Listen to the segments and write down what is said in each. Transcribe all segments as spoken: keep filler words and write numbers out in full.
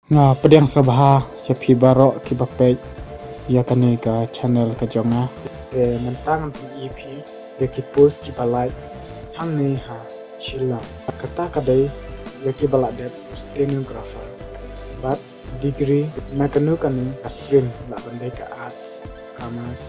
Nga pdiang sngewbha ïa phi baroh kiba peit ïa kane ka channel ka jong nga. Te mynta ngan pyni ïa phi ïa ki post kiba lait hangne ha Shillong. Kata ka dei ïa kiba la dep stenographer bad degree na kano kano ka stream, lah ban dei ka arts, commerce,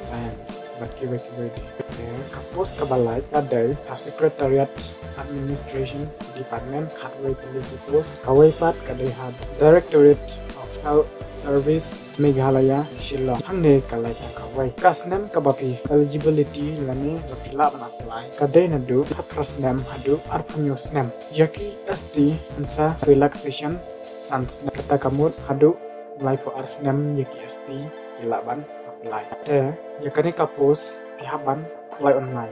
science bad kiwei kiwei de. Te ka post kaba lait ka dei ha Secretariat Administration Department, khatwei tylli ki post. Kawei pat ka dei ha Directorate of Health Service, Meghalaya, Shillong. Hangne ka lait tang kawei. Ka snem kaba phi eligibility lane ba phi lah ban apply ka dei naduh khatphra snem haduh arphew hynñiew snem. Ïa ki S T hynrei relaxation san snem, kata ka mut haduh laiphew ar snem ïa ki S T ki lah ban apply. Te ïa kane ka post phi hap ban apply online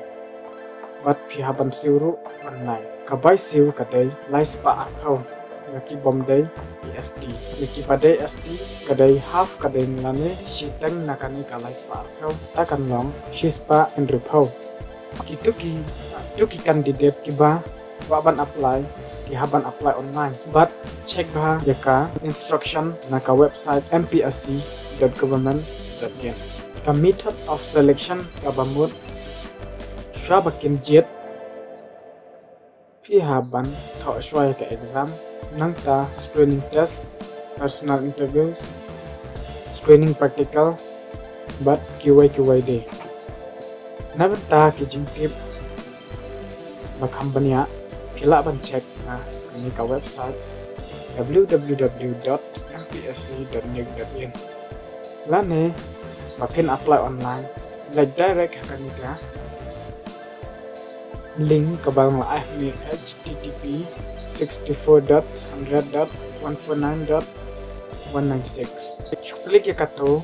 bad phi hap ban siew ruh online. Ka bai siew ka dei lai spah arphew ïa ki bym dei ki S T. Ïa kiba dei S T ka dei half, ka dei lane shiteng na kane ka lai spah arphew, ta kan long shi spah hynriewphew. Kito ki, kito ki candidate kiba kwah ban apply ki hap ban apply online bad check bha ïa ka instruction na ka website M P S C dot government dot in. Ka method of selection kaba mut, shuwa ba kin jied phi hap ban thoh shuwa ïa ka exam, nangta screening test, personal interviews, screening practical bad kiwei kiwei de. Na bynta ki jingtip ba kham bniah phi lah ban check na kane ka website W W W dot M P S C dot nic dot in. Lane ba phin apply online, leit direct ha kane ka link kaba nga la ai hangne, H T T P sixty-four dot hundred dot one four nine dot one nine six. Shu click ïa kato,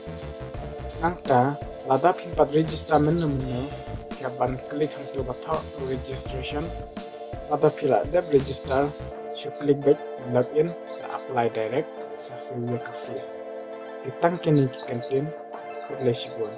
nangta lada phim pat register mynno mynno, phi hap ban click hangto ba thoh registration. Lada phi la dep register, shu click beit login, sa apply direct, sa siew ïa ka fees. Te tang kine ki kyntien, khublei shibun.